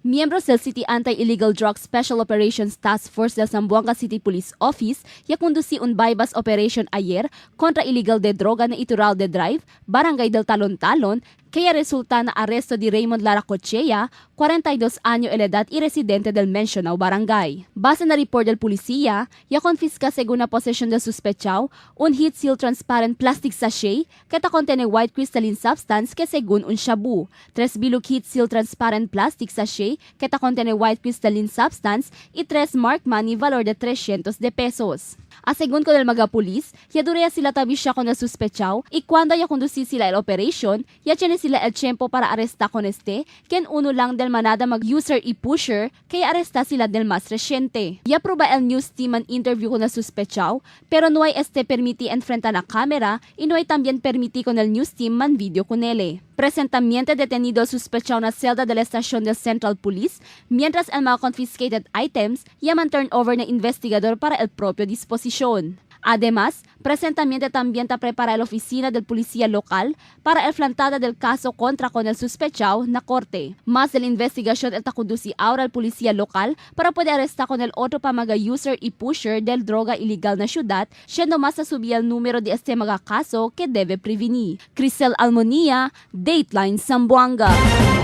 Miembros del City Anti-Illegal Drug Special Operations Task Force del Zamboanga City Police Office ya conducí un bypass operation ayer contra illegal de droga na Iturralde Drive, Barangay del Talon-Talon, kaya resulta na aresto di Raymond Lara Cochea, 42 año de edad y residente del mencionado barangay. Base na report del policía, ya confisca según la posesión del sospechado un heat seal transparent plastic sachet que ta contiene white crystalline substance que según un shabu, tres bilog heat seal transparent plastic sachet que ta contiene white crystalline substance y tres mark money valor de 300 de pesos. A según con el mga pulis, ya durea sila tabi siya con el sospechado y cuando ya conducí sila el operation, ya tiene sila el tiempo para arrestar con este, quien uno lang del manada mag-user y pusher, kaya arresta sila del más reciente. Ya prueba el news team an interview con el sospechado, pero no hay este permiti enfrenta na cámara y no hay también permiti con el news team man video con él. Presentamente detenido el sospechado na celda de la estación del Central Police, mientras el mga confiscated items yaman turn over na investigador para el propio disposición. Además, presentamente también ta prepara la oficina del policía local para el plantada del caso contra con el sospechado na corte. Más de la investigación el ta conduci ahora al policía local para poder arrestar con el otro pa mga user y pusher del droga ilegal na ciudad, siendo más a subir el número de este mga caso que debe prevenir. Crisel Almonia, Dateline Zamboanga.